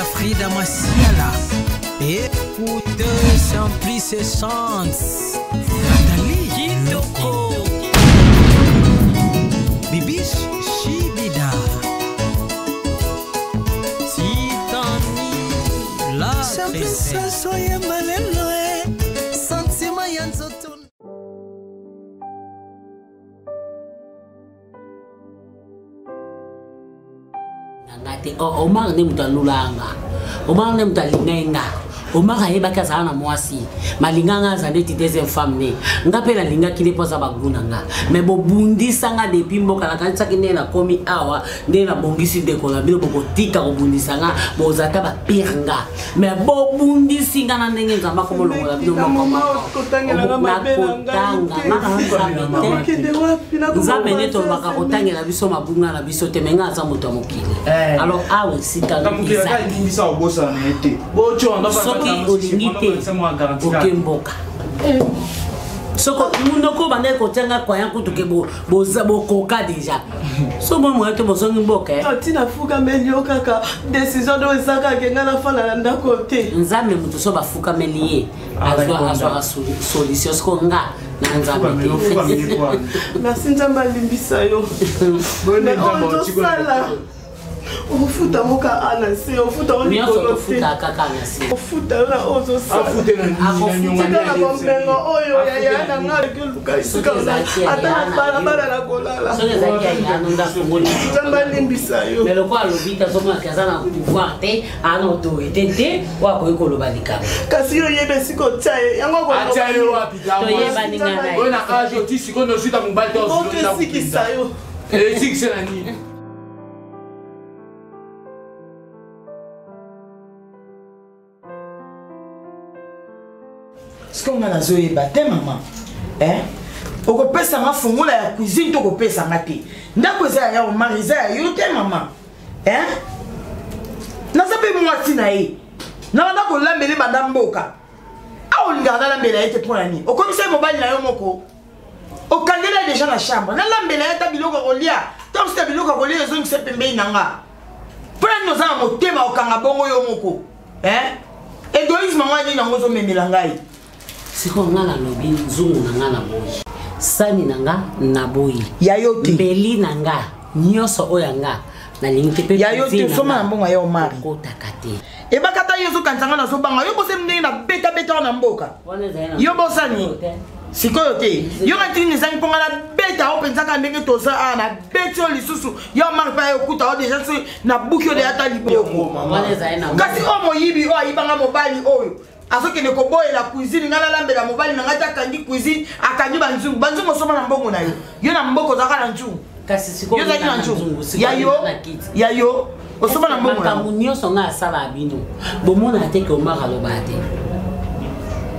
ya Frida Masiala. Écoute Simplice Chance. Nathalie Kitoko. Bibiche Chibida. Titani la Simplice azoyemba lelo e sentiment ya nzoto na nga te oh, Omar nde moto alula nga Omar nde moto alingai nga Omar ayebaki azala na mwasi malinga nga aza neti deuxième femme ne nga mpe nalingaki nde mpo aza bagu na nga me bobundisa nga depuis mboka nakanisaki nde nakomi awa nde nabongisi ndeko na bino bokotika kobundisa nga boza ata bapire nga me bobundisi nga na ndenge nzambe akomolongola bino mokomokonakotanga nga na nzambe te nzambe nde tolobaka kotangela biso mabunga na biso te me nga aza moto ya mokili eh. alors awa esika soki olingi te oke mboka eh. soko munoko bandaki kotianga kwaya kutu ke bokoka deja so mwa moya te bozongi mboka eh. ntina afukameli yo kaka décision do eza kaka ngai nafanda na ndako te nzambe moto so bafukameli ye azwaka solution siko nga na nzambe te merci nzambe alimbisa yo mais oyo tosala ofuta ngo ka a na se ofuta ngo likolo te ofuta yo na oyo ozosalatika na bombengo oyo yaya na nga ekoluka esika ata na balabala na kolala nzambe alimbisa yo mais lokola alobi te azomonaka aza na pouvoir te ana autorité te oyo akoki koloba likambo kasi yo oyebi esika otya ye yango toyebani nga na ye na age oti sikoyo nozwita mobali te esikisa yo esikisa na nini sikoyo nga nazoyeba te mama eh? okopesa nga fongola ya cuisine to okopesa nga te ndako eza ya ya omar eza ya yo te mama eh? naza mpe mwasi na ye nabanda kolambela ebanda mboka awa olingaka nalambela ye te mpo na nini okomisa ye mobali na yo moko okangela ye deja na chambre nalambela ye ata biloko ya kolia ntango sika biloko ya kolia ezongisa pembeni na nga mpo na nini oza na motema okanga bongo yo moko eh? egoïsme yango ya nini yango ozomemela ngai sikoyo nga nalobi nzungu na nga naboyi sani na nga naboyi ya yo te mbeli na nga nyonso oyo ya nga nalingi te mpe ya yo te osomba na mbongo ya omari okotaka te ebakata yo ozokanisa nga nazobanga yo bosani ndenge nabetabeta wana mboka yo bosani sikoyo te yo nga ntina ezangi mpo nga nabeta yo mpenza kaka ndenge toza awa nabeti yo lisusu yo omari mpe aye okuta yo deja soki nabuki yo deja ata liboko kasi oyo moyibi oyo ayibanga mobali oyo azokende koboyela cuisine ngai nalambela mobali na ngai te akangi cuisine akangi banzungu banzungu osomba na mbongo na yo yo na mboka ozalaka na nzungu kasi yo ozalaki na nzungu ya yo ya yo osomba na mbongo makambo nyonso ngai asala bino bomonaka te ke omar alobaka te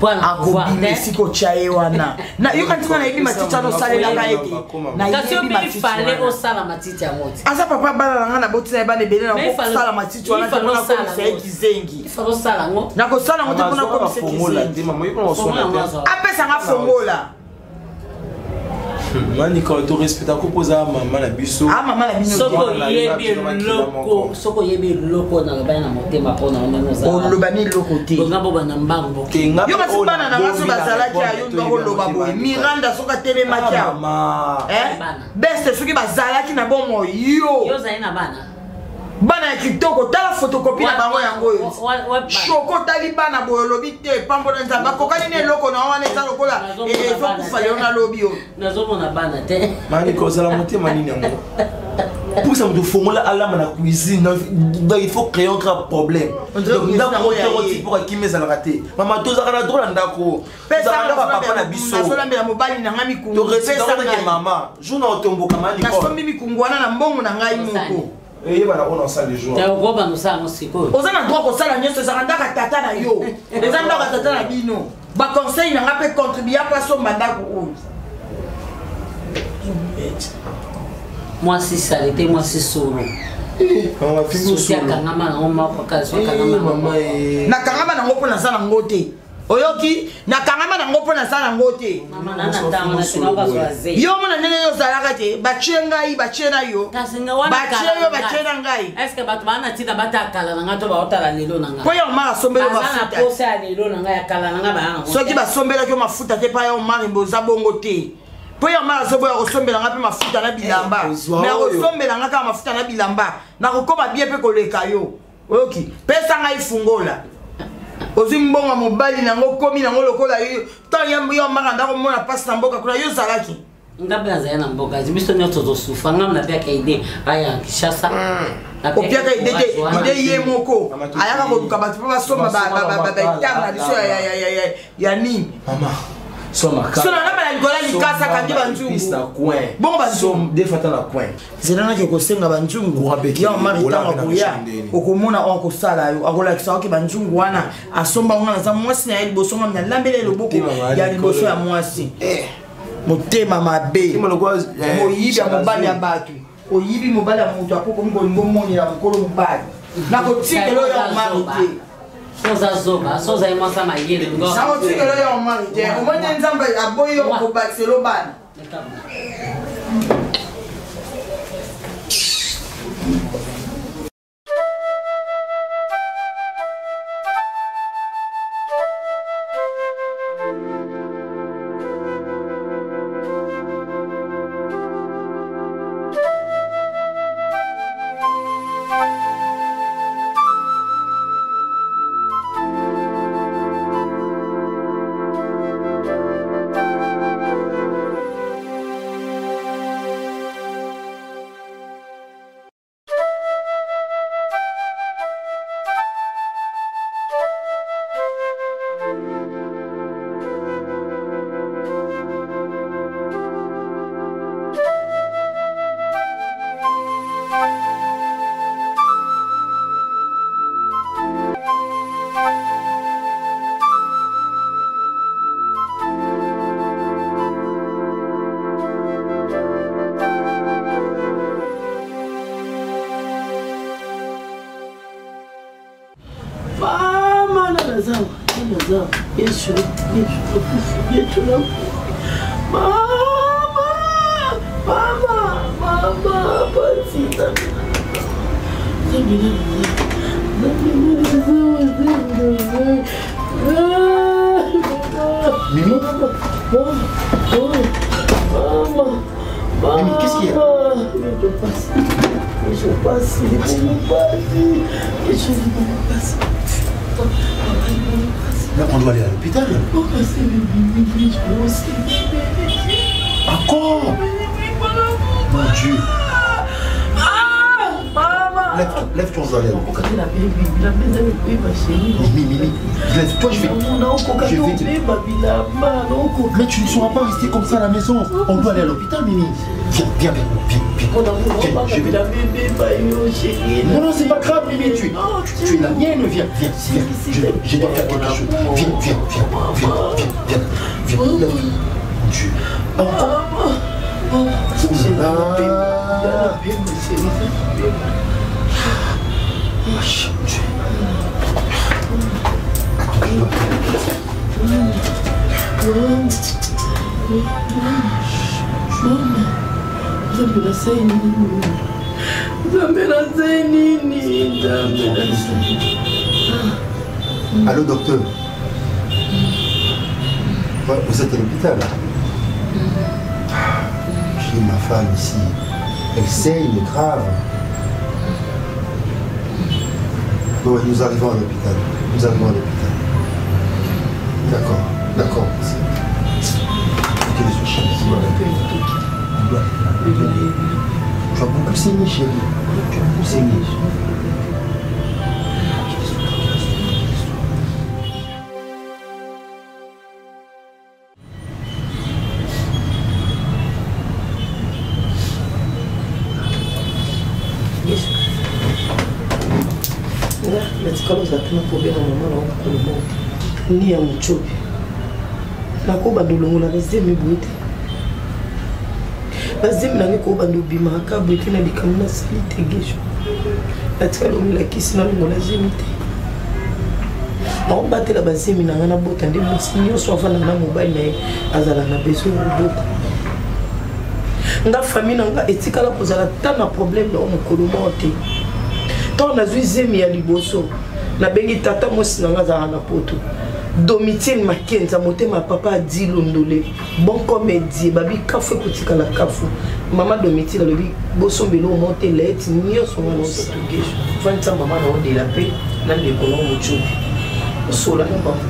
akobima esika otya ye wana yoka ntina nayebi matiti wana osalelaka ye te nayebi osala matiti yango te aza papa bana na ngai naboti na ye bana ebele nakosala matiti wana te mpona komisa ye kizengi nakosala yango te mpona komisa kizengi apesa nga fongola manika to respecta ko poza mama na biso ah mama na bino soki oyebi eloko soki oyebi eloko nalobani na motema mpo na ndenge oza oloba ni eloko te nga bobanda mbango yo kasi bana na nga so bazalaki ayo nga koloba boye miranda soki atelemaki awa eh? beste soki bazalaki na bomoi yo yo ozali na bana bana ya kitoko tala photocopie na bango yango oyo shoko otali bana boye olobi te pambola nzambe akokani na eloko na wana eza lokola ezokufa lelo nalobi oyo nazomona bana te maniko ozala motema nini yango pusa moto fongola alama na cuisine donc il faut créer un grand problème donc ndako otokotipoka kimi ezalaka te mama tozalaka na droit na ndako papa na biso nazolambela mobali na ngai mikungu mama jour na otomboka nasombi mikungu wana na mbongo na ngai moko eyebana oyo nasala le jour oza na droit kosala nyonso ezaka ndaka tata na yo eza ndaka tata na bino baconseil na ngai mpe contribua mpo asomba ndako oyo mwasi salite mwasi solo soki akangama nango moko nakangama nango mpo naza nango te. Oyoki nakangama nango mpo nasala yango te. Yo omona ndenge yo ozalaka te, batie ngai, batie na yo, batie yo, batie na ngai. Est-ce que bato baa na ntina bata kala na ngai to baotala lelo na ngai? Mpo ya Omar asombeli yo mafuta. Posa ya lelo na ngai ya kala na ngai baa nango. Soki basombelaki yo mafuta te, pa ya Omar mbo oza bongo te. Mpo ya Omar azoboya kosombela ngai mpe mafuta na bilamba. Mais akosombela ngai kaka mafuta na bilamba. Nakokoma bien mpe koleka yo. Oyoki? Pesa ngai fungola. Ozwi mbongo ya mobali nango okomi nango lokola yo. Ntango yo Omar anda komona mpasi na mboka kuna yo ozalaki. Nga mpe nazali na mboka, biso nyonso tosufa. Nga napiaka ide aya Kinshasa. Opiaka ide te, ide ye moko ayaka koluka bato mpo basomba baetare na biso ya nini. So nalamba na likolo ya likasa kandi banzungu bongo banzungu zela nake kosenga banzungu ya Omar ntango akoya okomona oyo akosala yo akolakisa oke banzungu wana asomba ngo naza mwasi na ye liboso nga nalambela ye loboko ya liboso ya mwasi. Motema mabe, moyibi ya mobali ya bato, oyibi mobali ya moto akokomi kolingo omonela mokolo mobali nakotikela oyo ya Omar te. Soza zoba, soza ye mwasa mayele. Nakotikela oyo ya Omar te. Omoni te Nzambe aboyi yo kobakiselo bana. Mama nazawa, nazawa. Yesu, Yesu, nakufi, Yesu, nakufi. Mama, mama, mama, pasi, Nzambe, Nzambe, Nzambe, nazawa, Nzambe, Mimi? Mama, mama, Mimi, qu'est-ce qu'il y a? Je passe, je passe, je passe, je passe. Là, on doit aller à l'hôpital. Encore? Mon Dieu. Lève-toi, lève-toi, on doit aller à l'hôpital. Mimi, Mimi, lève-toi, je vais. Je vais te... Mais tu ne sauras pas rester comme ça à la maison. On doit aller à l'hôpital, Mimi. Viens, viens avec moi, viens, viens. Viens, je vais. Non, non, c'est pas grave, Mimi, tu es la mienne, viens, viens, viens. Je dois faire quelque chose. Viens, viens, viens, viens, viens, viens, viens. Lève-toi. Mon Dieu. Encore. Oh là là. Nzambe nasali nini? Nzambe nasali nini? Nzambe nasali. Allô, docteur? Ouais, vous êtes à l'hôpital? J'ai ma femme ici. Elle saigne grave. Ouais, nous arrivons à l'hôpital. Nous arrivons à l'hôpital. D'accord, d'accord. Tu vas beaucoup saigner, chérie. Tu vas beaucoup saigner. Nga natikala ozala mpe na problème ya mama na mokolo moko te ni ya motiobi nakobanda olongola bazemi boye te bazemi nange kobanda obimaka boye te na likambo nasali te gesho natikala omelakisi nalongola zemi te. Nakobatela bazemi na ngai, nabota nde mwasi nyonso avanda na mobali na ye azala na besoin ya kobota. Nga famille na nga etikala kozala ta na problème na mokolo moko te. Ntango nazwi zemi ya liboso, nabengi tata mwasi na nga azalaka na poto, Domitine Makenza, motema ya papa Adi Londole, bon comédie babi kafu ekotikala kafu. Mama Domitine alobi bosombela omo te laeti nyonso nga naotogejo fandisa mama na odela mpe na ndeko na mocobi osola na bango.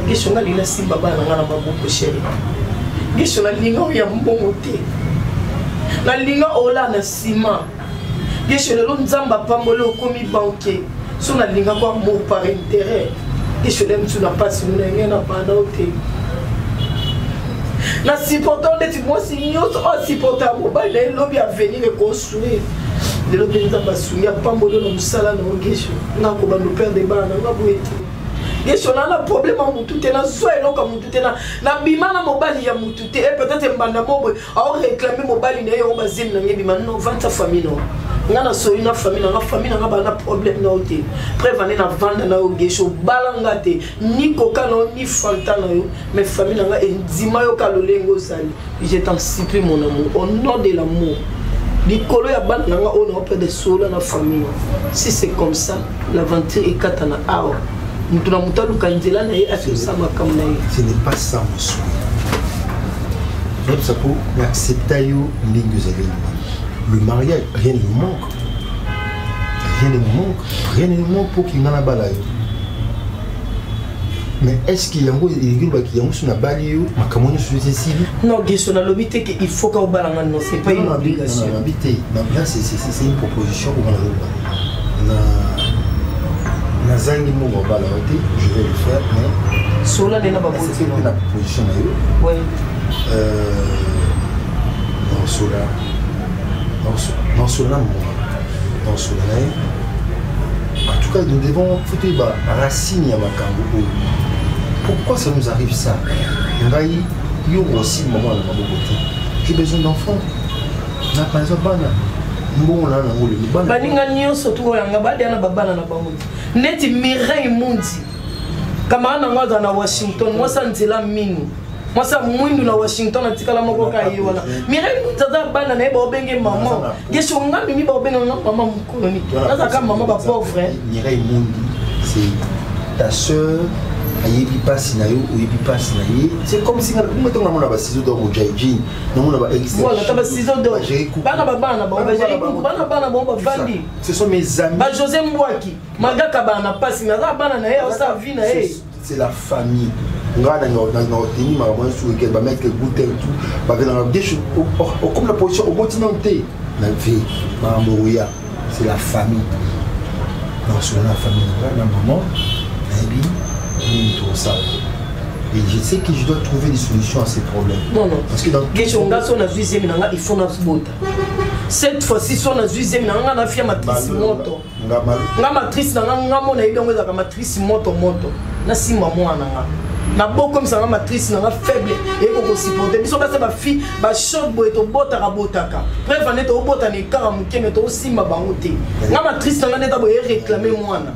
Gesho nga alingi nasimba bana na nga na maboko. Chéri Gesho, nalinga oyo ya mbongo te, nalinga ola na nsima. Gesho, lelo Nzambe apamboli, okomi banke so nalinga kwa amour par intérêt. Gesho, le mosu na mpasi mona ngai na banda o te, na supporta ndeti mwasi nyonso oyo asupporta ya mobali na ye. Lobi avenir econstruire. Lelo mpe Nzambe asungi, apamboli na mosala na yo. Gesho, nga kobanda operde bana na nga boye te. Gesho, na na problème ya mutu te, nazwa eloko ya mutu te, nabima na mobali ya mutu te. E peut-être mbanda mo boye aoréclame mobali na ye yango bazemi na ngai ebima. No, vanda famille no nga na soli na famille na nga, famille na nga baa na problème na yo te. Preuve ane na vanda na yo. Gesho, obala nga te, ni koka na yo ni fanta na yo, mais famille na nga endima yo ka lolenge ozali. Je t'en supplie, mon amour, au nom de l'amour, likolo ya bana na nga oyo na operde, sola na famille. Si c'est comme ça, l'aventure ekata na awa, moto na moto aluka nzela na ye, akosala makambo na ye. Ce n'est pas ça mon souhait. Nayebisa po naaccepta yo ndenge ozali. Le mariage, rien ne nous manque, rien ne nous manque, rien ne nous manque pour kinga na bala yo. Mais est ce que yango elingi olobaki yango so nabali yo, makambo nyonso esi esili? Non Gesho, nalobi te ke il faut ka obala nga. Non, c'est pas une obligation. Nalobi te. Là, c'est une proposition oyo naloba na nazangi mbongo obala yo te. Je vais le faire, mais sola nde na baboti. Na proposition na yo, nakosola, nakosola na mama, nakosola na ye. En tout cas, nous devons, faut toyeba racine ya makambo oyo, pourquoi ça nous arrive ça. Ngai yo aussi mama na maboko te. J'ai besoin d'enfant na par exemple bana mbongo na nango lelo bana. Baninga nyonso tu oyo yanga badia na babana na bango te, neti Mireille Mundi, camarade nango azala na Washington, mwasi ya nzela minu, mwasi ya mwindu na Washington, atikala moko ka ye wana. Mireille Mundi aza bana na ye baobenge mama. Gesho, nga mimi baobenga nga mama mokoloni, nazalaka mama bapauvre. Mireille Mundi, c'est ta sœur, ayebi mpasi na yo, oyebi mpasi na ye. C'est comme si nga ntongo namona basizo d'or mojaijin, namona ba Voilà, ta basizo d'or, bana babana bango bagéri kuku, bana bana bango bavandi. Ce sont mes amis. Bajosé Mbwaki magaka bana na mpasi, mais aza bana na ye, aosala vie na ye. C'est la famille. Nga na oteni makambo nyonso weekend, bamaître Gouter, tout bavenanga. Okomi na position oboti nano te na vie, makambo oya. C'est la famille. Nakosola na famille na nga na maman, nayebi nini tokosala, et je sais que je dois trouver des solutions à ces problèmes. Non, non. Parce que dans Gesho, nga so nazwi zemi na nga, il faut nazobota. Cette fois-ci, so nazwi zemi na nga, nafia matrice moto. Nga matrice na nga, nga mona yebi yango ezalaka matrice moto moto. Nasimba mwana nga nabokomisa nga matrice na nga faible, eyeko kosupporte biso basi bafille bashot boye tobotaka botaka. Preuve ane tobota na ekara moke, me tosimba bango te. Nga matrice na nga ndeta boye eréclame mwana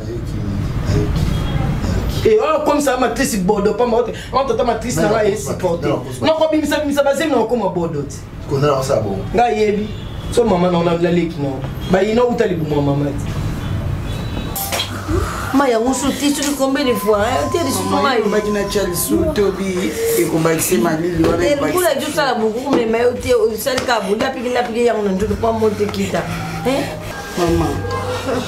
e oyo okomisa nga matrice bodo pamba ote entre matrice na nga esupporte nakobimisa bimisa bazemi na okoma bodo te. Nga yebi so mama na naleki na bayina uta libumu ya mama te. Mai yango so te, soki combien de fois te lisusu mai. Olobaki na tia lisusu tobi ekombakise malili wana. Lokola ezosala boku komema yo te, osali kaka bolapiki lapiki yango na nzoto mpo moto ekita. Mama,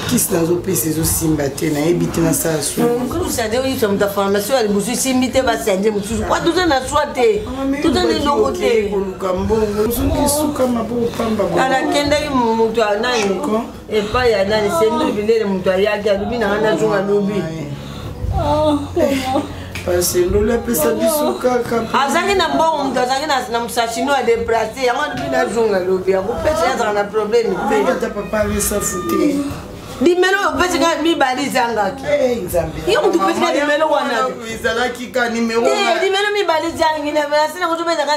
kisi nazopesa ezosimba te, nayebi te nasala. Sande oyebisa moto ya pharmacie ya liboso esimbi te, basande mosusu po toza na swa te, toza na eloko te. Koluka mbongo soki suka maboko pamba. Nakendaki moto ya nani epai ya nani sendo bilele, moto ayaki alobi nanga nazonga lobi. Pasendoli apesa biso kaka. Azalaki na mbongo, moto azalaki na mosachino ya déplace yango, alobi nazonga lobi akopesa, ye azalaka na problème te. Ata papa alesafu te. Limelo oyo opesi ngai mibale ezangaki, yo moto opesi ngai limelo wana. Ezalaki ka nimero. Te, limelo mibale ezangi nasina kozobezaka.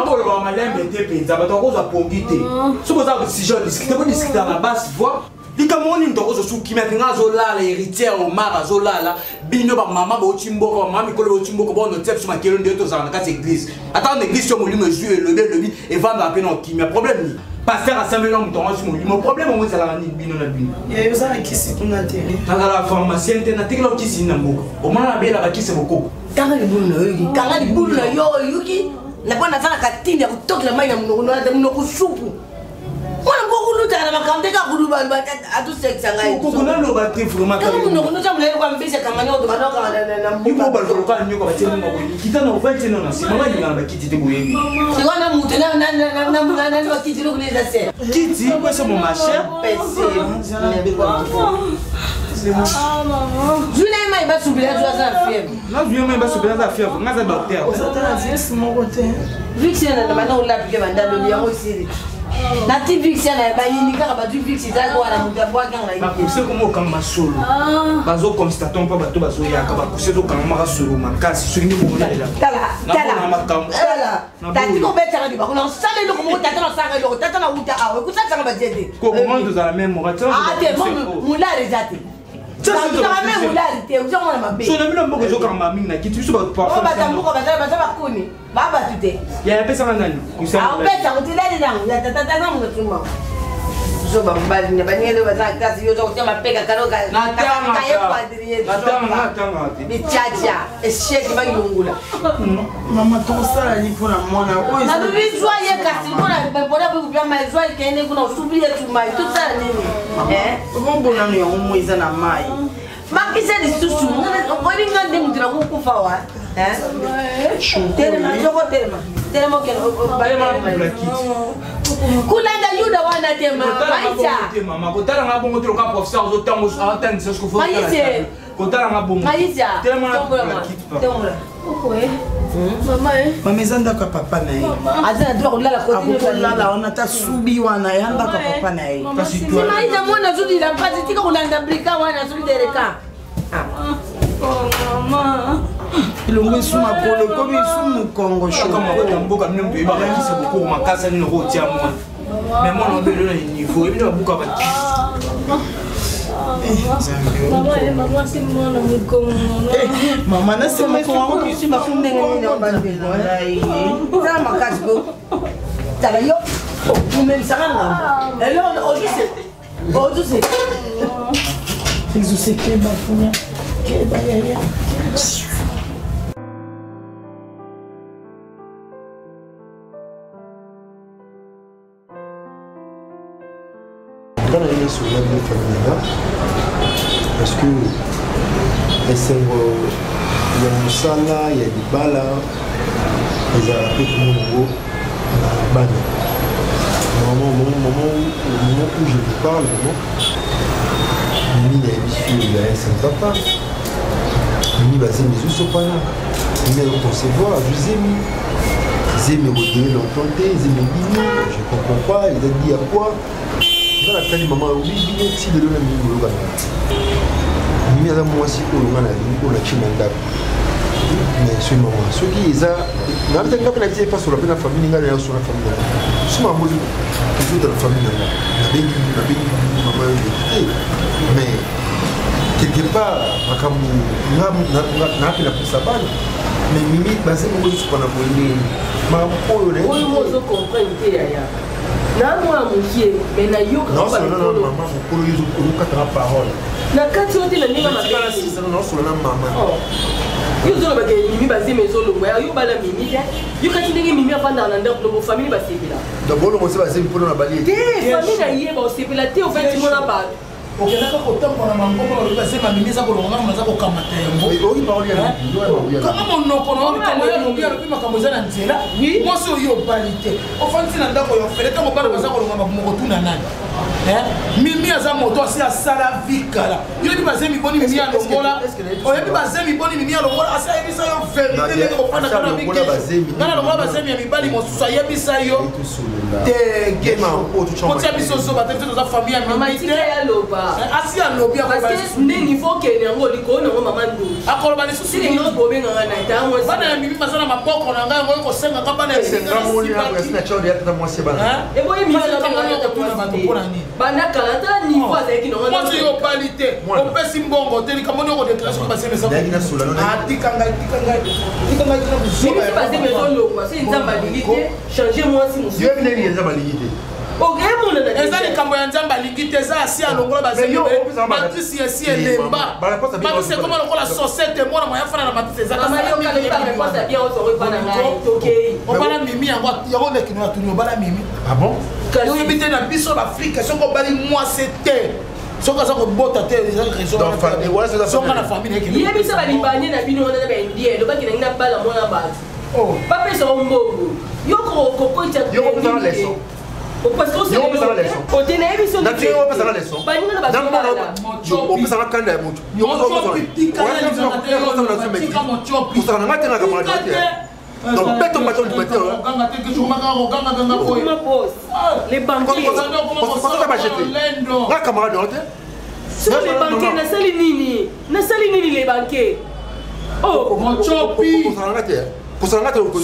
Akoloba malembe te mpenza, bato akozwa pongi te. Soki oza sujet, odiscute, bodiscute na basse voix. Likambo nini tokozo sukimia te nga azolala héritier Omar azolala bino bamama bauti mboka bamama mikolo bauti mboka bono tia biso makelo nde tozala na kati ya église ata na église yo molimo ezwi elobi elobi evandaka mpe na okimia problème nini pasteur asambeli na moto yango azwi molimo problème yango ezalaka nini bino na bino? Oza na kisi kuna te? Nazala pharmacien te, natekela kisi nini na mboka omona nabela bakisi ya bokoko. Kanga libulu na yo oyoki, kanga libulu na yo oyoki, napo nazalaka tindi ya kotokela mai na monoko na monoko supu. Mwana moko kulutaka na makambo te, kaka kulubaluba atosekisa ngai. Koko naloba te vraiment. Kaka monoko noza molai kwa mbisi akanga nyoko tobandaka na mboka balukaka nyoka batie mongo boye kita na ovandi te na nsima balingana bakiti te boyebi. Sikoyo na moto na bakiti eloko eza se kiti kwesa mo ma chère. Zwi na ye mai basubela, zwi aza na fièvre. Nazwi ye mai basubela, aza fièvre, nga aza docteur. Ozata na vieuse moko te. Vix na banda kolapike bandaloli yango esili nati vix na bayini kaka bazwi vix ezalaki wana moto abwaki yango. Bakuse koma okanga masolo, bazoconstate mpo bato bazoyaka bakuse ezokangamaka solo makasi soki nde bokonalela. Tala, tati kobetaka libako na osala eloko moko, tata nasalaka eloko, tata na wuta awa ekusalisaka badie te. Comment tozala meme moko? Te, molare eza te, tozala meme molare te, ozomona mabe. So na bino mboka ezokanga mingi na kiti biso. Bato mboka baza bakoni ba bato te. Ya yapesaka nani? Apesa kotilali nango ya tata na moto tumba zo bamobali na baningele baza kasi yo oza kotia mapeka kalokayebichacha esheki bayungula. Mama, tokosala nini mpona mwana oyo? Nalobi zwa ye kasi mpona pekupia mai, zwa ekende kuna osubi ye tumai, tosala nini? Obonano yango mo eza na mai. Bakisa lisusu, oyebi nga nde moto nakokufa wa. Telema soko, telema, telema, okende kulanda yuda wana te. Maisa. Kotalanga bongo te loka professeur azotangisa. Maise. Kotalanga bongo. Maisa. Telema. Mama, eza ndako ya papa na ye. Aza na droit kolala. Akokolala wana ata subi wana, eya ndako ya papa na ye. Maisa, mwana azolila mpasi, tika kolanda brika wana azobidereka. Elongo esu makolo ekomi esu mokongo. Mboka bino moto oyebaka kisi bokoko makasi nini okotia mwana, mais mwana obelo na niveau ebino babuka bakisi. Mama, nasema. Tala makasi ko tala yo omemisaka ngambo eloko ozuse ozuse. Exaucé, keba kuna, keba yaya. Nga na ye sola bino famille na nga, parce que esengo ya mosala ya libala ezalaka mpe komona yango na bana. Moment au moment où je vous parle, vraiment mimi nayebi si oyo ya ça ne va pas. Mimi bazemi ezosopana, mimi azoconcevoir, azwi zemi, zemi ekodele longtemps te, zemi ebimi, je comprends pas eza di ya quoi. Nga natali mama obi bino ti lelo na mimi boyokana. Mimi aza mwasi oyo nga nalingi, oyo natie na ndako, mais soki mama soki eza nabita nga mpe natie epasola mpe na famille nga nayoso na famille na nga so makambo ezota na famille na nga, nabengi nabengi mama oyo te, mais quelque part makambo nga mpe napesa bana, mais mimi bazemi ngo ezosuka na boye ndenge makambo oyo. Oyo mo ozocomprendre te yaya, na mwana mokie me nayokaka. Naosola na mama mokolo yo ozokataka parole. Na kati oyo te na ndenge mabe. Naosola na mama. Yo ozolobaka mimi bazemi ezolongwa yo bala mimi te, yo kati ndenge mimi afandaka na ndako nobo famille basepela. Donc bolongo se bazemi mpona na bali. Te, famille na ye baosepela te, ofeti mona bato. Okendaka kotambola na mangomba, balobi basema mimi eza kolonga, ngambo naza kokamata yango. Kanga monoko na likambo ya lobi, alobi makambo eza na nzela. Mwasi oyo obali te, ofandisi na ndako ya ofele, ntango bana baza kolonga mokotuna nani? Mimi aza moto asi asala vi kala. Yoyebi bazemi boni mimi alongola, oyebi bazemi boni mimi alongola, asi ayebisa yo verité ndenge kofandaka na bikesho. Nga nalongola bazemi ya mibali mosusu, ayebisa yo te. Kotia biso zoba te, biso toza famille ya mimi te. Asi alobi. Nde niveau okende yango likolo nango mama ndoki. Akoloba lisusu. Bobengaka na ntango. Bana ya mimi baza na maboko na ngai, yango ekosengaka bana. Eboyi. Bato mpona Banda kala tala niveau azalaki nango. Mwasi yo obali te, opesi mbongo te, likambo nini okodeklare soki bazemi eza? Atika ngai, tika ngai, tika ngai, tika buzoba. Bimisi bazemi ezolongwa soki Nzambe alingi te, change mwasi mosusu. Yo ndenge Nzambe alingi te. Eza likambo ya Nzambe alingi te, eza asi alongola bazemi, matisi esi elemba, matisi ekoma lokola societe, mwana moya fana na matisi eza. Obala mimi yango, yango ndekino ya tuni obala mimi. Ah bon? Oyebi te na biso na Afrika, soki obali mwasi te, soki aza kobota te, eza raison zonga na famille. Yebisa balibanie na bino wana na baindien, lobaki nangi nabala mwana bato, bapesa yo mbongo, yo kokokoita. Ote nayebi so baninga na bazobala. Opesaka kanda ya moto, osaka na ngai te na camarade te. Donc beto bato du matin. Les banquiers. Nga camarade te. So les banquiers nasali nini? Nasali nini les banquiers? Oh, mochopi. Kosala nga te. Kosala nga te mochopi.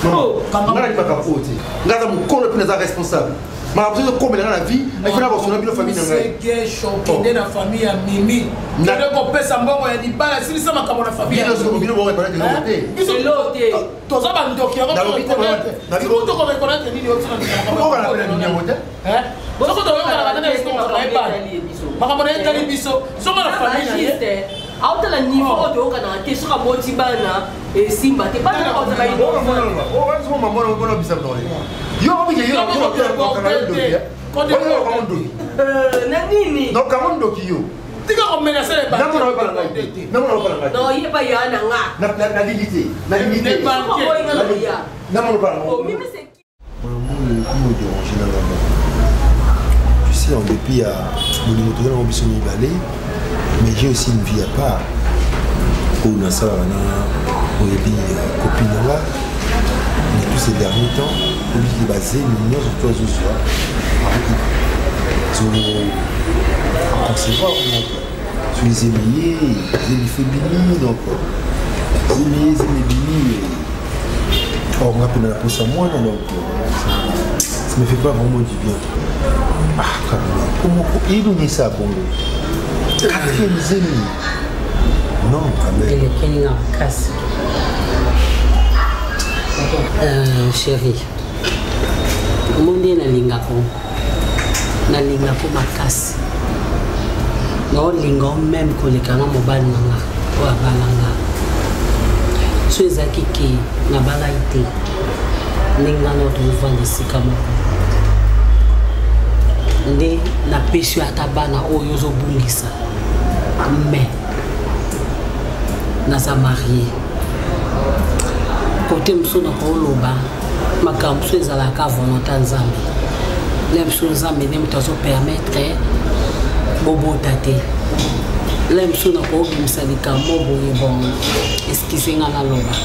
Nga nalibaka po te. Nga aza mokolo mpe naza responsable. Makambo soki ekomela nga na vie, ifo na kosona bino famille na ngai. Okende na famille ya Mimi, kende kopesa mbongo ya libala, esilisa makambo na famille. Bino bongo te. Biso toza bandoki, yango tokoreconnaître nini? Oyo te. Soko toyokanaka te na makambo na etali biso, soko na famille na ye. Aotala niveau oyo toyokanaka te, soki aboti bana esimba te, bana kozala. Na nini? Kango ndoki yo. Tika komenase. Yeba ya na nga. Nalingi te, nalingi te. Ekomi odérange na nga moko. Tu sais, en dépit ya bolingo toza nango biso mibale, mais j'ai aussi une vie à part oyo nasalaka na oyebi copine na nga. Mais tous ces derniers temps, obiki bazemi nyonso to azozwa, akoki concevoir moko soki zemi ye zemi febini, donc zemi ye zemi ebimi. Or nga mpena naposa mwana, donc ça me fait pas vraiment du bien. Ah, comment elonisa bongo quatrième zemi? Non, quand même. Elekeli nga makasi, chéri. Omoni, nalingako, nalingako makasi, naolinga o même koleka na mobali na nga oyo abalanga. So ezalaki ke nabalai te, ndenge nga na tovanda esika moko, nde napesi yo ata bana oyo ozobungisa. Mais naza marie. Kote mosusu nakoloba makambo mosusu ezalaka volonté ya Nzambe. Le mosusu Nzambe nde moto azopermettre bobota te. Le mosusu nakobimisa likambo boye. Bon, excuse nga naloba,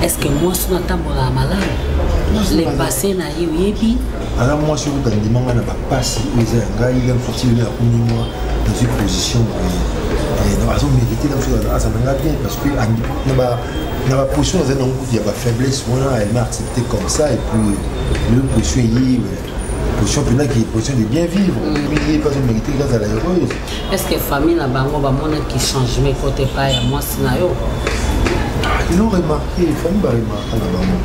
est ce que mwasi natambolaka malamu? Le passé na ye oyebi. Aza mwasi oyo kandima ngai na bapasi oyo eza ya ngai. Ya mosusu oyo akomi mwa nazwi position boye, donc azomérite na mosusu aza na ngai bien, parce que na baposition azali nango kutu ya bafaiblesse wana, elle m'a accepté comme ça. Et puis le position eye, position mpena ki position de bien vivre, ye mpe azomérite azala heureuse. Est ce que famille na bango bamonaki changement ekote epai ya mwasi na yo? Ils ont remarqué, famille baremarka na bango.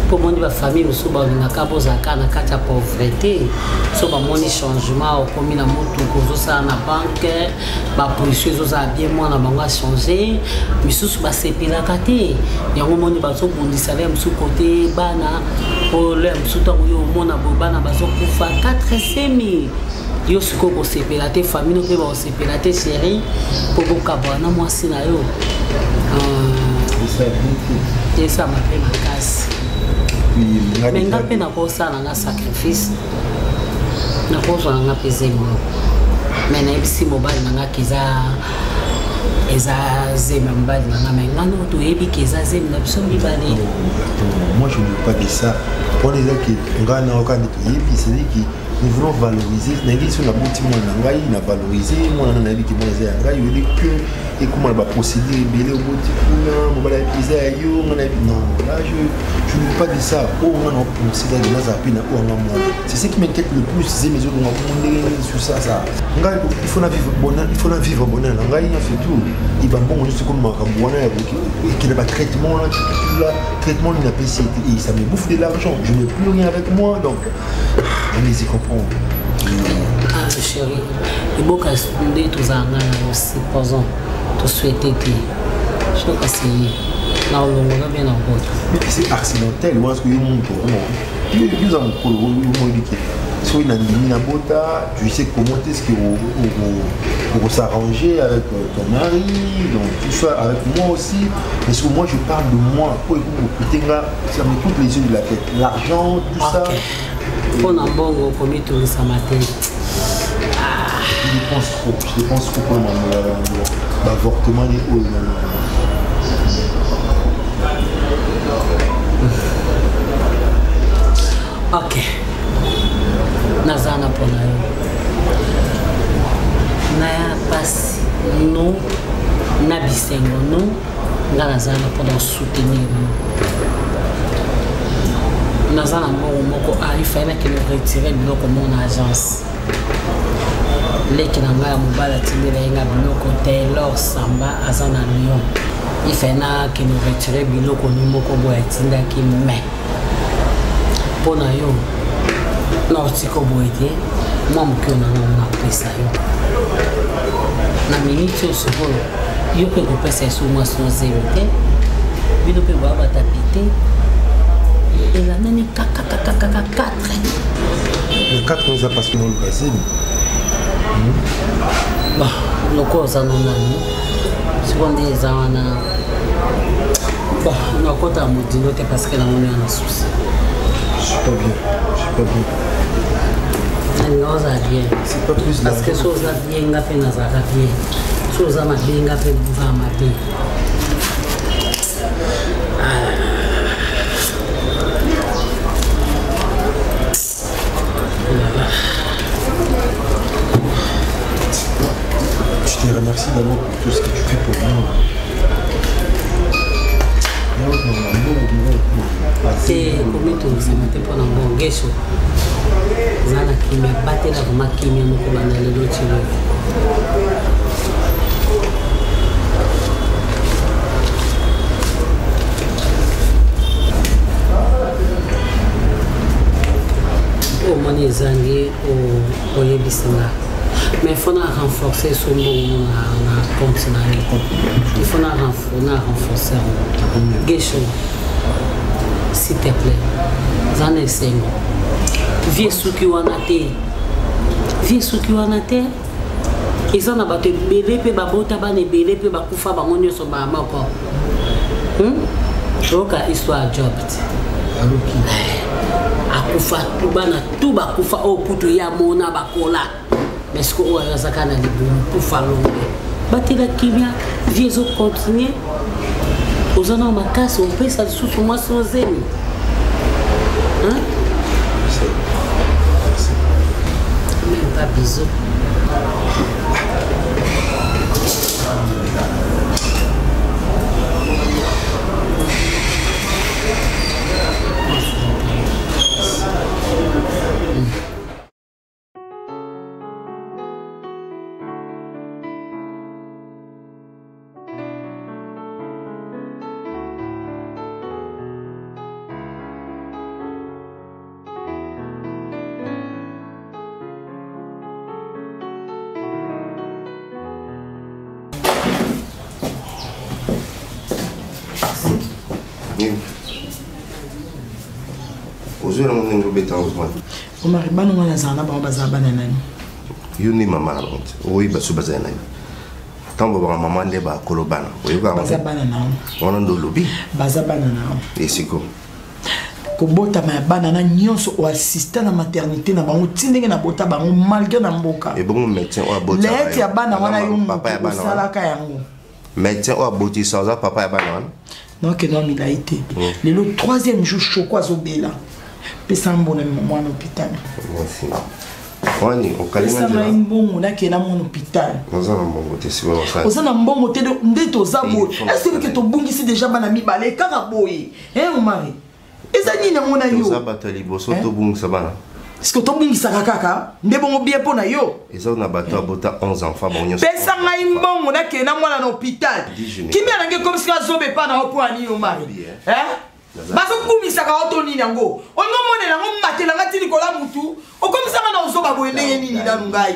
Mpo moni bafamille mosusu balingaka bozalaka na kati ya pauvreté. So bamoni changement, okomi na motuka, ozosala na banke, baposition ezozala bien, mwana bango achange, misusu basepelaka te. Yango moni bazobundisa le mosusu kote bana, po le mosusu ntango yo omona boye bana bazokufa 4 semi, yo sikoyo kosepela te, famille mpe bakosepela te. Chéri, mpo bokabwana na mwasi na yo esama mpe makasi. Me nga mpe nakosala nga sacrifice, nakozwa na nga mpe zemi moko, me nayebisi mobali na nga ke eza zemi ya mobali na nga, me nga no toyebi ke eza zemi na biso mibale. Moi, je ne veux pas de ça. Mpona eza ke ngai na oka nde toyebi, c'est-à-dire que nous voulons valoriser. Nayebi so naboti mwana na ngai, na valoriser mwana na, nayebi ke mwana eza ya ngai. Oyebi que ekoma na baprocédure ebele oboti kuna mobali ayebi eza ya yo nga nayebi non là je je ne veux pas de ça oyo nga na opense eza de nazala mpe na oyo nga mwana c'est ce qui m'inquiète le plus zemi ezolonga bongo ndenge nini sur ça ça ngai il faut na vivre bonheur il faut na vivre bonheur na ngai c'est tout e bambongo nyonso ekomi makambo wana ya ekende batraitement wana la traitement nini apesi et ça me bouffe de l'argent je n'ai plus rien avec moi donc allez-y comprendre. Ah chérie, eboka nde tozala nga na yo supposons tosouhaite te soki kasi na olongola bien na obota. Mais c'est accidentel wana soki yo moto yo oza mokolo oyebi ke soki nandimi nabota tu sais comment est-ce que okosarranger avec ton mari donc tout ça avec moi aussi mais soki moi je parle de moi po ekoki nga ça me coupe les yeux de la tête l'argent tout ça mpo na mbongo komitungisama te. Je dépense trop, je dépense trop pour l'avortement ni oyo. Ok, naza na mpo na yo naya pasi no na bisengo no nga naza na mpo na soutenir yo. Naza na mbongo moko ifai nakende retire biloko mo na agence. Leki na ngai ya mobali atindela ye nga biloko. Taylor Samba aza na Lyon, ifai nakende retire biloko ni moko boye atindaki. Mais mpo na yo na otika boye te, mwa moke oyo nanga napesa yo na miniti oyo. Sikoyo yo mpe kopesa esu mwasi ozemi te, bino mpe boya batapi te, elandani kakakakaka 4. Le 4 eza parce que noluka zemi. Bon, lokola oza no nani sikoyo nde eza wana. Bon, nakota modindo te parce que namoni wana susi. Je suis pas bien, je suis pas bien. Nalinga ozala bien. C'est pas plus. Parce que so oza bien, nga mpe nazalaka bien. So oza mabe, nga mpe ozala mabe. Je te remercie d'abord pour tout ce que tu fais pour moi. Te, komitungisama te mpo na mbongo. Gesho eza na kimia, batela vraimen kimia moko banda lelo ti lobi. Omoni ezangi oyebisi nga, mais faut na renforcer so mbongo na compte na yo. Il faut na renforcer yango. Gesho, s'il te plaît, za na esengo. Vie esuki wana te, vie esuki wana te. Eza na bato ebele mpe babota bana ebele mpe bakufa bango nyonso baa moko. Oyoka histoire ya Job te, akufa tu bana tu bakufa oyo kutu ye amona bakola. Mais siko oyo aza kaka na libumu kufa longwe. Batela kimia, vie ezocontinue. Oza na makasi opesa lisusu mwasi ozemi. Même pas bisou. Ozwi yango ndenge obeta yango wana. Omari, bana nga nazala na bango bazala bana nani? Yo nde mama na bango te, oyeba so bazali nani. Ntango babaka mama nde bakolo bana, oyoka. Baza bana na yo. Wana nde olobi. Baza bana na yo. Esiko. Kobotama ya bana na nyonso oassiste na maternité na bango ti ndenge nabota bango malgré na mboka. Ebongo médecin oyo abotisa lete ya bana wana, yo papa ya moto bana wana. Osalaka yango. Médecin oyo abotisa oza papa ya bana wana. Naokende wa milai te. Lelo troisième jour, shoko azobela, pesa mbona mwana hôpital. Merci. Wani okalinga Pesa ngai mbongo nakende mwana hôpital. Oza na mbongo te sikoyo osala. Oza na mbongo te nde toza boye. Est-ce que tobungisi déjà bana mibale kaka boye? Hein Omari? Eza nini yango na yo? Toza bato ya liboso tobungisa bana. Est-ce que tobungisaka kaka nde bongo bien mpo na yo? Eza na bato abota 11 enfants bango nyonso. Pesa ngai mbongo nakende na mwana na hôpital. Kimia na ngai ekomisi nga zoba epa na yo mpo ya nini Omari? Hein? Bazokumisaka yo to nini yango? Olingi omonela yango matela nga ti likolo ya mutu okomisaka na ozoba boye ndenge nini nanu ngai?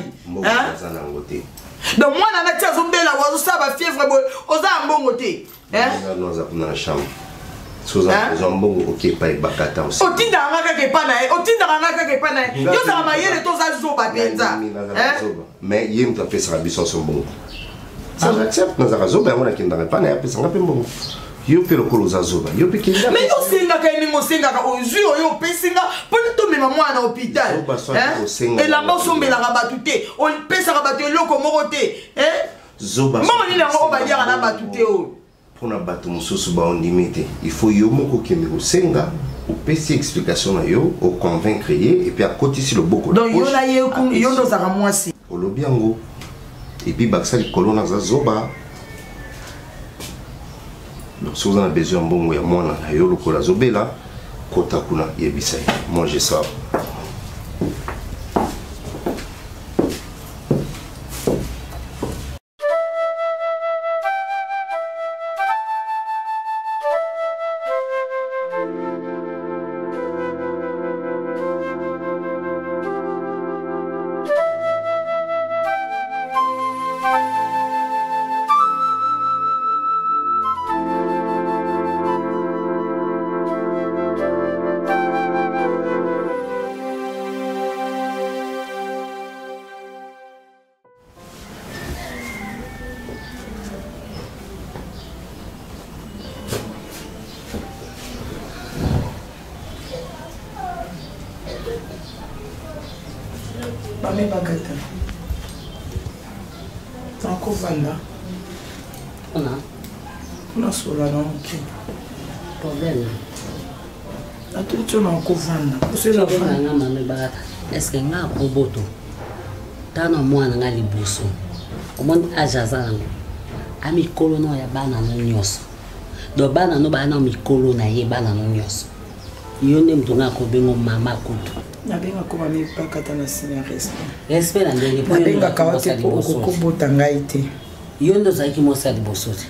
Donc mwana na ti azobela azosala bafièvre boye oza ya mbongo te. Naza kuna na chambre. Soza mbongo oke epai bakata osi. Otindaka nga kaka epai na ye, otindaka nga kaka epai na ye. Yo ozala mayele to oza zoba mpenza. Mais ye moto apesaka biso nyonso mbongo. Ça j'accepte, nazalaka zoba yango nakendaka epai na ye apesanga mpe mbongo. Yo mpe lokola oza zoba, yo mpe kenda. Mais yo osengaka ye ndenge osengaka, ozwi oyo opesi nga mpo tomema mwana na hôpital. Elamba osombelaka bato te, opesaka bato eloko moko te. Zoba. Mbongo nini yango oyo baliaka na bato te oyo? Mpona bato mosusu baondimi te, il faut yo moko okende kosenga, opesi explication na yo, oconvaincre ye et puis akotisi loboko. Donc yo na ye yo nde ozalaka mwasi. Olobi yango et puis bakisa likolo naza zoba. Donc soki oza na besoin ya mbongo ya mwana na yo lokola azobela, kota kuna yebisa ye. Moi je sors. Mame Bagata. Nakovanda. Mpona? Mpona solola na moke. Problème. Natuni tio nakovanda. Nga mame Bagata. Est-ce que nga akoboto? Tana mwana nga liboso. Omoni age aza nango. Amikolo no ya bana no nyonso. Donc bana no bana mikolo na ye bana no nyonso. Yo nde moto nga akobengo mama kutu. Nabengaka mama Bakata na signe ya respect. Respect na ndenge po nabengaka yo te po okokobota ngai te. Yo nde ozalaki mwasi ya liboso te.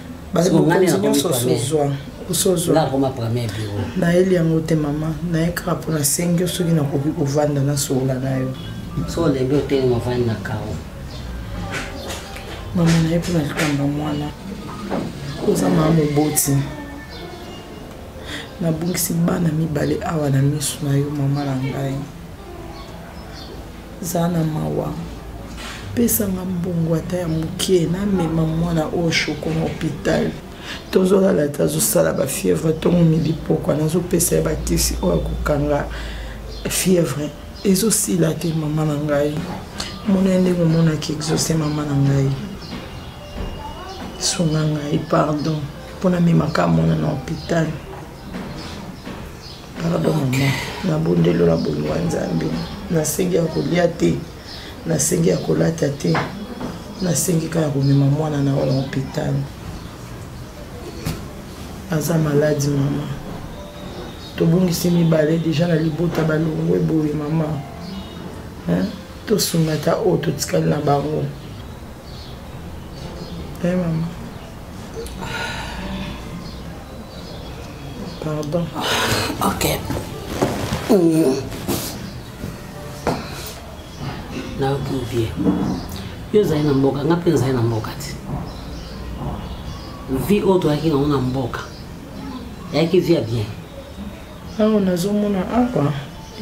Bokonzi nyonso osozwa osozwa. Nakoma premier bureau. Nayeli yango te mama, naye kaka mpo nasengi yo soki nakoki kovanda nasolola na yo. So olembi otelema ovandi na kao. Mama naye mpo na likambo ya mwana. Oza mama moboti. Nabungisi bana mibale awa na miso na yo mama na ngai. Zala na mawa. Pesa nga mbongo ata ya moke namema mwana oyo shoko na hôpital. Tozolala te azosala ba fièvre ntongo midi pokwa nazopesa ye bakisi oyo akokanga fièvre ezosila te mama na ngai. Mona ye ndenge omonaki exauce mama na ngai. Sunga ngai pardon mpo namemaka mwana na hôpital. Pardon mama, nabondeli na bolingo ya Nzambe. Nasengi ya kolia te, nasengi ya kolata te, nasengi kaka komema mwana na yo na hôpital. Aza maladi mama. Tobungisi mibale deja na libota balongwe boye mama. Hein? Tosunga ata oyo totikali na bango. Hey, mama. Pardon. Ok. Nayoki bien. Yo ozali na mboka, nga mpe nazali na mboka te. Vie oyo toyaki nango na mboka eyaki vie ya bien. Awa nazomona awa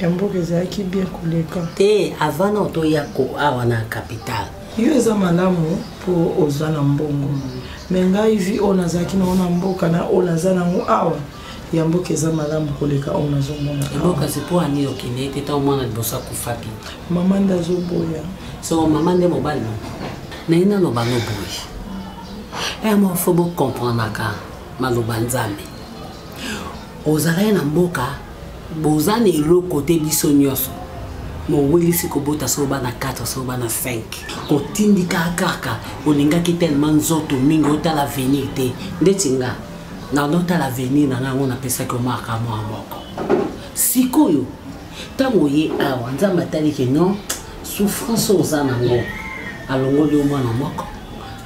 ya mboka ezalaki bien koleka. Te, avant na otoya ko awa na capitale. Yo eza malamu mpo oza na mbongo. Mais ngai vie oyo nazalaki nango na mboka na oyo naza nango awa ya mboka eza malamu koleka oyo nazomona awa. Mboka se mpo ani okende te ntango mwana liboso akufaki. Mama nde azoboya. So mama nde mobali no. Naye naloba no boye. Eh, mo fo bo comprendaka maloba Nzambe. Ozalaki na mboka boza na eloko te biso nyonso. Mowelisi kobota so bana 4 so bana 5. Kotindika kaka olingaki tellement nzoto mingi otala avenir te. Ndeti nga na otala avenir na nga yango napesaki Omar ka mwa moko. Sikoyo ntango oye awa Nzambe atali ke non souffrance oyo oza nango alongoli yo mwana moko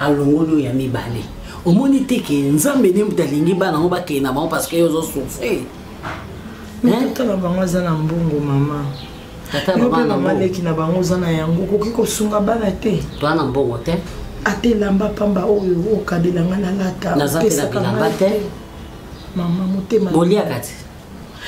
alongoli oyo ya mibale omoni te ke Nzambe nde moto alingi bana yango bakende na bango parce que yo ozosouffrir. Mais tata na bango aza na mbongo mama. Tata Yo na mpe bango na mama mbongo. leki na bango oza na yango okoki kosunga bana te. Toa na mbongo te. Ata elamba pamba oyo okabela nga nalata. Naza mpe na opesaka bilamba ngai te. Mama motema. Boliaka te.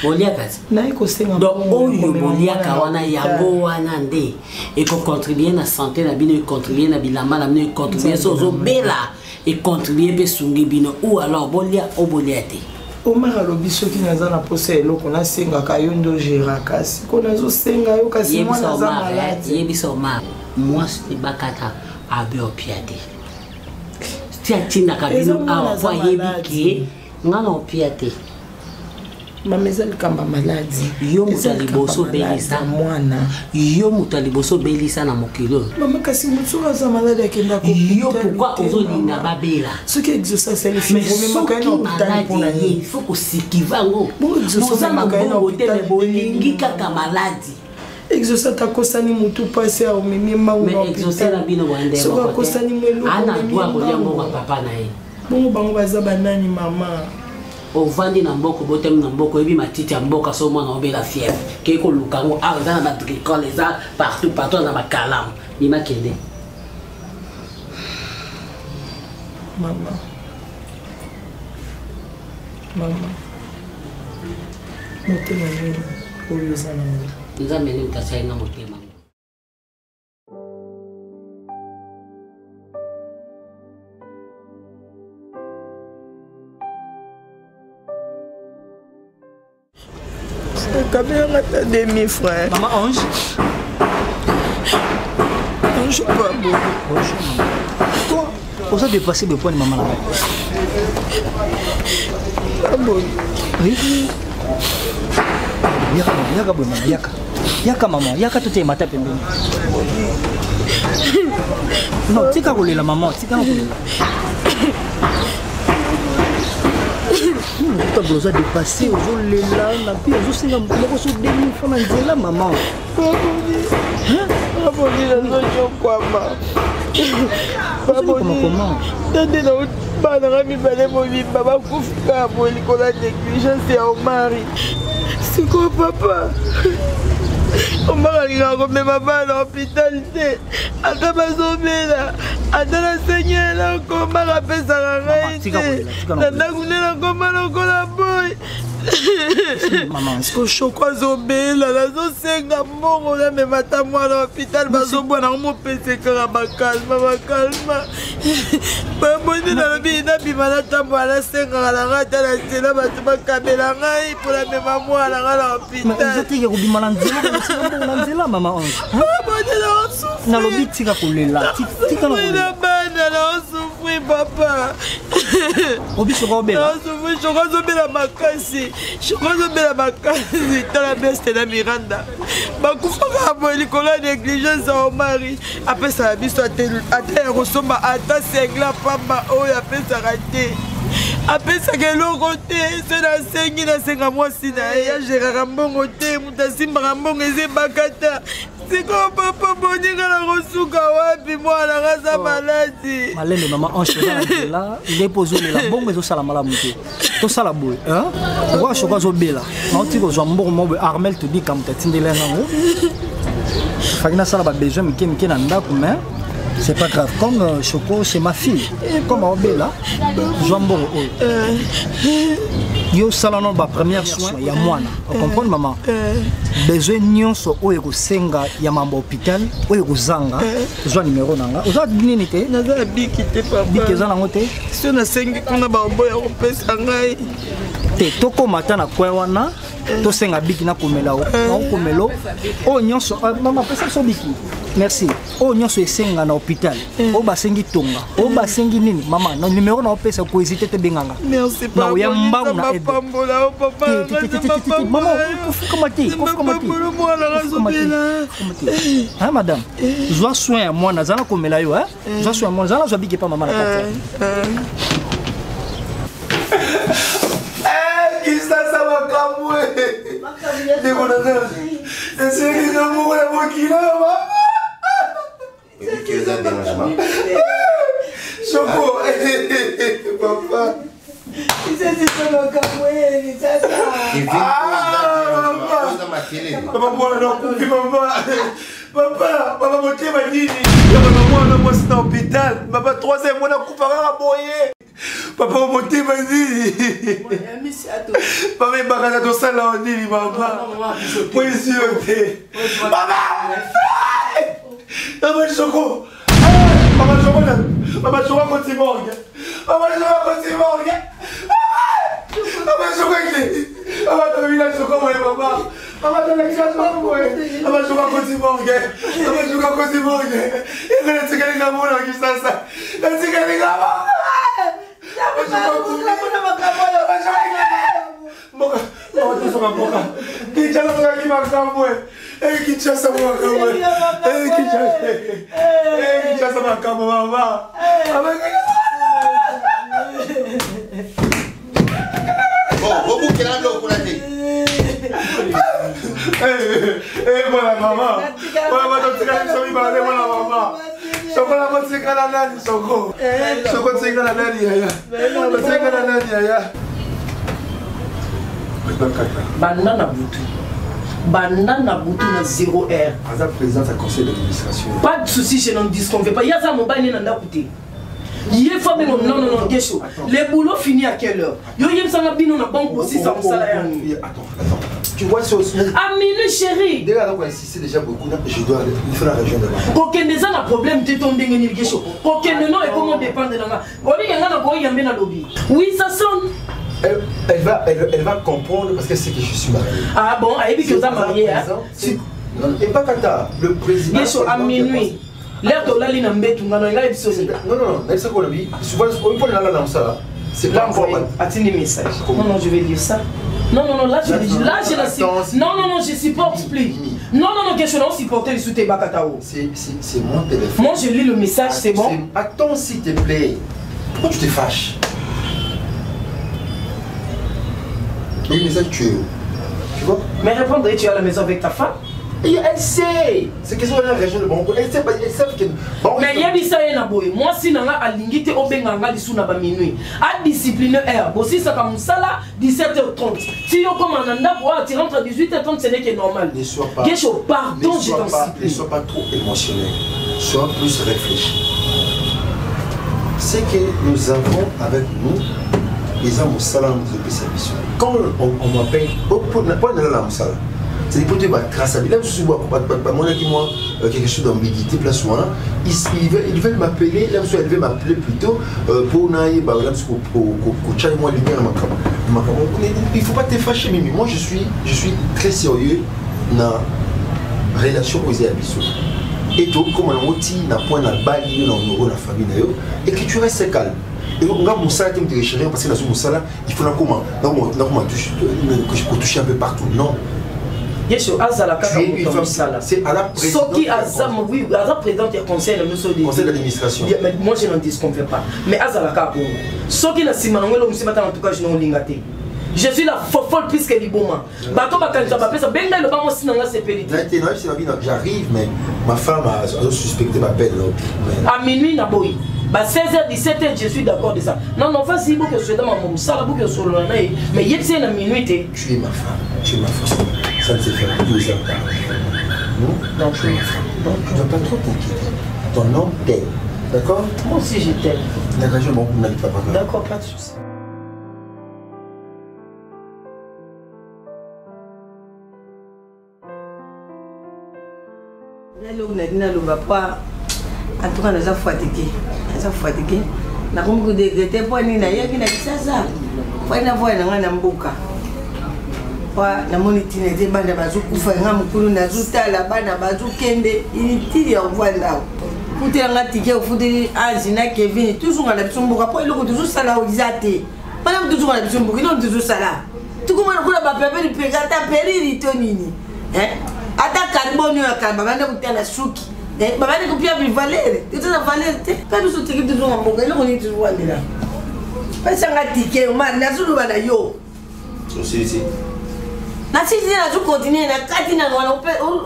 Boliaka te. Naye kosenga Donc mbongo ya oyo komema boliaka mwana na wana hôpital. yango wana nde ekocontribue na santé na bino, econtribue na bilamba na bino, econtribue so ozobela, econtribue mpe esungi bino ou alors bolia o bolia te. Omar alobi soki naza na posa ya eloko nasengaka yo nde ogéraka sikoyo nazosenga yo kasi Yebisa mwana aza Omar, eh, maladi. yebisa Omar mwasi libakata abe opia te ti atindaka Eza bino mwana awa aza po ayebi maladi. ke nga na opia te. Mama eza likambo ya maladi. Yo moto Eza ya liboso likambo ya maladi obelisa ya mwana. Yo moto ya liboso obelisa na mokili oyo. Mama kasi moto soki aza maladi akenda Yo pourquoi ozolinga babela? Soki exauce asali Mais fibre omemaka ye na soki hôpital maladi mpona ye nini? il faut kosikiva yango. Bongo exauce Boza na omemaka ye na mbongo te hôpital me bolingi kaka maladi. Exauce ata akosani motu mpasi ya omemi mbangu na Mais exauce na bino hôpital. bwande Soki moko te. akosani mo eloko Ana omemi droit kolia mbongo ya mbangu. papa na ye. Bongo bango baza banani mama? Ovandi na mboka, obotami na mboka, oyebi matiti ya mboka so mwana obela fièvre kei koluka yango awa eza na bagricole eza partout partout na bakalamu bima kende. Mama, mama, motema nini oyo oza nango? Nzambe nde moto asali nga motema. Kabelanga ata demi frère. Maman Ange. Bonjour papa. Bonjour maman. Toi, oza dépassé de poids de maman là. Paboni. Oui. Yaka maman, yaka boye maman, yaka. Yaka maman, yaka tote mata pembeni. Non, tika kolela maman, tika kolela. Ntango oza dépassé, ozolela na mpe ozosenga moto moko so demi fois na nzela maman. Baboni nazojokwama. Baboni tande na bana nga mibale mobimba bakufi kaka boye likolo ya négligence ya Omari. Sikoyo papa Omar alingaka komema bana na hôpital te, ata bazobela ata nasengi eloko Omar apesaka ngai te. Na ndako nde nakoma lokola boy. Siko shoko azobela, nazosenga mbongo namema ata mwana hôpital, bazobwa nango mopese kaka bakalma bakalma. Bamoni nalobi nabima natambola nasengaka na ngai ata na nzela bato bakabela ngai mpo namema mwana ngai na hôpital. Eza teke kobima na nzela, kosenga mbongo na nzela mama Ange. Bamoni naosufri. Nalobi tika kolela, tika na kolela. Na bana naosufri papa. Obi shoko obela. Naosufri, shoko azobela makasi, shoko azobela makasi. Tala beste na Miranda bakufaka boye likolo ya négligence ya Omari. Apesaka biso ata ya kosomba ata sengla pamba oyo apesaka te, apesaka eloko te. Se nasengi nasenga mwasi na ye agéraka mbongo te, moto asimbaka mbongo eza ebaka ta. Sikoyo papa boninga na kosuka wapi? Mwana nga aza maladi. Malembe mama Ange, oza na nzela nde mpo ozolela mbongo ezosala malamu te. Tosala boye okoka shoko azobela nauti kozwa mbongo moko boye Armel todika moto atindeli yango faki nasala babesoin mike mike na ndako, mais c'est pas grave comme Choco c'est ma fille, comme aobela zwa mbongo oyo yo osala nano bapremière soin ya mwana. Ocomprendre mama, besoin nyonso oyo ekosenga ya mambo hôpital oyo ekozanga, zwa numero na nga. Oza nini te? Naza na biki te papa. Biki eza nango te. So nasengi kuna baoboya kopesa ngai. Te, tokóma ata na coin wana. Tosenga biki nakomela o nakokomela o oyo nyonso ah, mama pesa biso biki merci oyo nyonso esenga na hôpital oyo basengi tonga oyo basengi nini mama na numero na opesa kohésite te benganga na oya mbangu na aide mama kofukama te kofukama te kofukama te hein madame zwa soin ya mwana zala komela yo hein zwa soin ya mwana zala zwa biki epa mama na kati Kinshasa makambo ndeko na nga esengi nga moko ya mokili oyo mama eza dérangement soko papa papa mwana nakufi papa papa papa motema nini yabaka mwana mwasi na hôpital papa troisième mwana akufa kaka boye papa motema nini papa ebakata tosala yo nini mama poesi yo te mama mama soko mama soko mama soko akoti morgue mama soko akoti morgue mama soko ekei mama tobila soko boye mama mama tolakisa soko boye mama soko akoti morgue mama soko akoti morgue yango natikali nga mona kisasa natikali nga mboka tozoka mboka kinshasa tozalaki makambo e kinshasa makambo e kinshasa e kinshasa makambo mama bobukela biloko kuna te mwana mama mwana bato tikala biso mibale mwana mama sokola kotikala nani soko soko tikala nani yaya otikala nani yaya banda na butu banda na butu na 0 heure aza présidente ya conseil d'administration pas de souci je n'en disconviens pas ye aza mobali ne na ndako te ye fa bengo non non non gesho le boulot finit à quelle heure yo yebisanga bino na banque bosisa mosala ya Tu vois, c'est aussi. À minuit, chérie. Dès là, on insisté déjà beaucoup. Je dois aller. Il faut la région d'abord. kokende eza na problème te to ndenge nini gesho kokende no ekomo dépendre na nga olinga nga na koyambe na lobi oui ça sonne Elle, elle, va, elle, elle va comprendre parce qu'elle sait que je suis marié. Ah bon, elle dit que vous êtes marié. Hein? Non, et pas Kata, le président. Gesho, à minuit. L'air tolali na mbetu nga na ngai biso. Non non non, nayebisa ko lobi, souvent oyo pona nalala mosala. C'est pas encore atindi message. Non non, je vais lire ça. Non non non, là je là je la Non non non, je supporte plus. Non non non, question non supporter les sous bakatao. C'est c'est mon téléphone. Moi je lis le message, c'est bon. Attends s'il te plaît. Pourquoi tu te fâches Le message tu es où Tu vois Mais répondre, tu es à la maison avec ta femme Et elle sait C'est question de la région de Bango. Elle sait, elle sait que. Bon, mais yebisa ye na boye mwasi na nga alingi te obenga nga lisu na baminuit adiscipline heure bosisaka mosala 17h30 ti yo koma na ndako oyo tu rentres 18h30 ce n'est que normal ne sois pas Gesho pardon je t'en supplie ne sois pas trop émotionnel sois plus réfléchi ce que nous avons avec nous eza mosala na tozopesa biso quand on, on m'appelle mpo nalala mosala c'est pour toyeba traçabilité mosusu bamonaki mwa quelque chose d'ambiguïté place wana ils veulent m'appeler la mosusu elle veut m'appeler plutôt mpo nayeba la mosusu kotya mwa lumière na makambo makambo il faut pas te fâcher mimi moi je suis je suis très sérieux na relation oyo eza ya biso et tokoma nango ti na point na bali yo na honoro na famille na yo et que tu restes calme nga mosala te moto echange parce que nazwi mosala il faut nakoma nakoma kotouche un peu partout non yesu azala kaka moto ya mosala soki aza oui aza présidente ya conseil na biso conseil d'administration mais moi je n'en disconviens pas mais azala kaka bongo soki na nsima nango eloko mosusu batanga en tout cas je naolinga te je suis la fofolle plus que liboma bato bakanisa bapesa benga eloba mwasi na nga sepeli te j'arrive mais ma femme azo suspecté bapele à minuit na boyi ba 16h 17h je suis d'accord de ça non non vas-y boke osweda mambo mosala boke osolola na ye mais yebisa ye na minuit te tu es ma femme tu es ma femme ça ne se fait pas deux heures tard non non tu es ma femme donc tu ne dois pas trop t'inquiéter ton homme t'aime d'accord moi aussi je t'aime d'accord je bon n'arrive pas d'accord pas de souci eloko nali naloba po en tout cas naza fatigue naza fatigue nakomi kodegrete mpo nini nayaki na kisasa mpo navoya na ngai na mboka. Papa, namoni ntina ete bana bazokufa nga mokulu nazotala bana bazokende inutile ya kovanda awa. Futela nga tike ofuteli Ange na Kevin tozonga na biso mboka mpo eloko tozosala eza te. Malamu tozonga na biso mboka eloko tozosala. Tokoma lokola bapepe lipeka ata perili to nini. Ata carbone oyo akamba banda kotala suki. Babandi kopia valeur toza na valeur te mpe biso tiki tozonga mboka eloko nini tozowandela pesa nga tike omar nazoloba na yo osilisi nasilisi te nazo continue na kati nano wana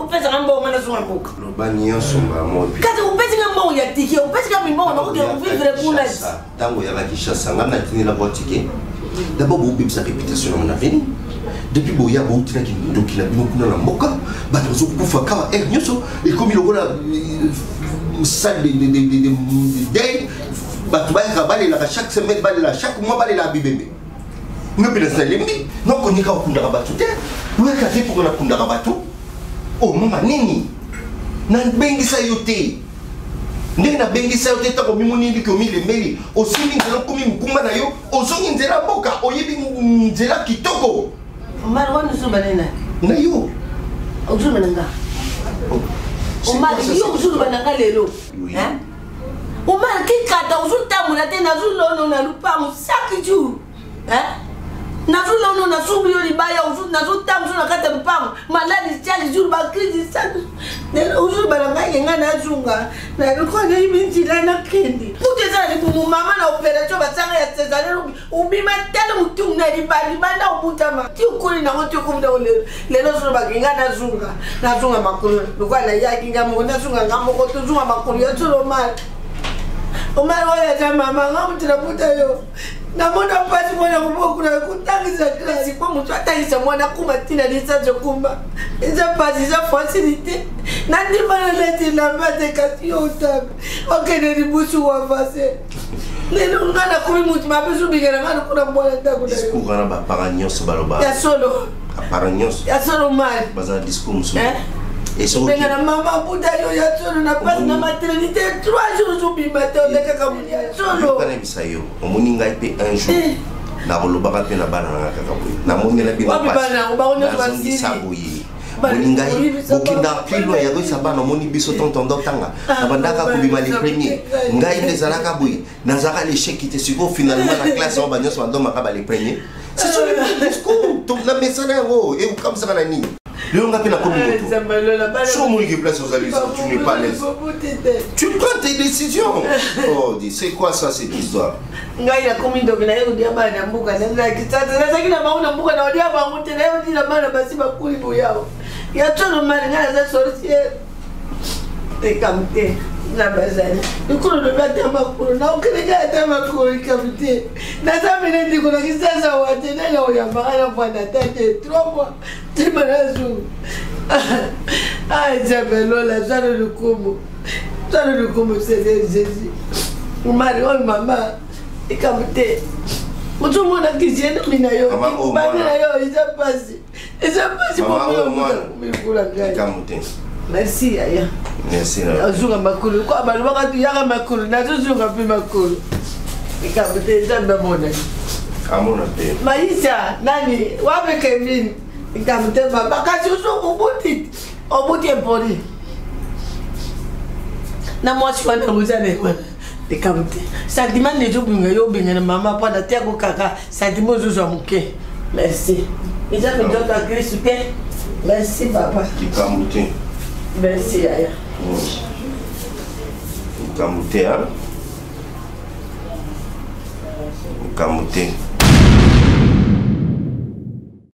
opesaka mbongo nga nazonga mboka loba nyonso mbala moko kati opesi nga mbongo ya tike opesi nga mimbongo nakokende kovivre kuna ntango oyaka kinshasa nga natindela bwa tike d'abord bobebisa réputation yango na veni depuis boya bouti na kindoki na bino kuna na mboka bato bazokufa kaka heure nyonso ekomi lokola salle de deuil bato bayaka balelaka chaque semaine balelaka chaque mois balelaka bibembe nga mpe naza nalembi nakonika okundaka bato te oyaka te mpo nakundaka bato o oh, mama nini nabengisa yo te ndenge nabengisa yo te ntango omimoni ndiki omilembeli osimbi nzela okomi mokumba na yo ozongi nzela mboka oyebi nzela kitoko Omar wana ozoloba nini na na yo ozoloba na nga oh, Omar yo ozoloba na nga lelo Omar kikata ozotambola te nazolono na lupango chaque jour nazolono nasumbi yo libaya nazotambusa na kati ya lupango maladi chaque jour bacrise chaque ozoloba na ngai yenga nazunga nalikoa nayebi nzela nakende kutu eza na libumu mama na opération basanga ya césarienne obima tala motungu na libanda obutama ti okoli nango ti okomi nango lelo lelo ozolobaki ngai nazunga nazunga makolo lokola nayaki ngai moko nazunga ngai moko tozunga makolo ya solo omar omar oyo aza mama ngai moto nabuta yo namona mpasi mwana kobokula kotangisa klasi mpo moto atangisa mwana akuma ntina lisasi okumba eza mpasi eza facilité nandima nalati elamba te kasi yo otanga okende libusu wavase lelo nga nakomi moto mabe ozobengana nga lokola mwana ndako na discours wana baparent nyonso baloba ya solo baparent nyonso ya solo mari baza na discours mosusu obengana mama buda yo ya solo na pasi na maternité 3 jours ozobima te olekaka moni ya solo nayebisa yo omoni ngai mpe un jour eh. nakolobaka mpe na bana nanga kaka boye namonela bino pasi boye boni ngai bokenda plus loin ya koyisa bana omoni biso tontondo tanga ah, nabandaka kobima le premier ngai nde ezalaka boye nazalaka l'échec te sikoyo finalement na classe yango banyonso bandomaka ba le premier ce sont les mêmes discours na mesana yango ekokamisaka na nini lelo nga mpe nakomi moto so omoni ke place ozali tu n'es pas à l'aise tu prends tes décisions oh dis c'est quoi ça cette histoire ngai nakomi ndoki naye kodia bana na mboka nazalaki nazalaki na bango na mboka na odia bango te naye odila bana basi bakuli boyao ya tolo mali ngai naza sorciere likambo te na bazali likolo lobi ata makolo naokeleka ata makolo likambo te naza mene ndeko na kisasa wa te nani akoyambaka na vanda ata te trois mois tima nazungu nzambe lola zwa no lokumu zwa no lokumu seigneur jésus omari oyo mama likambo te ozomona kisi enomi na yo bandi na yo eza mpasi eza mpasi pomikula ngai merci yaya azunga makolo kwa balobaka tuyaka makolo nazozunga mpe makolo likambo te nzambe amonaki amona te maisa nani wape kevin likambo te baba kasi oso obuti obuti epoli na mwasi wana oza na wana likambo te sentiment nde ezobinga yo obengana mama mpo na te akokaka sentiment ozozwa moke merci eza minzoto ya kristu te merci papa likambo te merci yaya likambo te likambo te.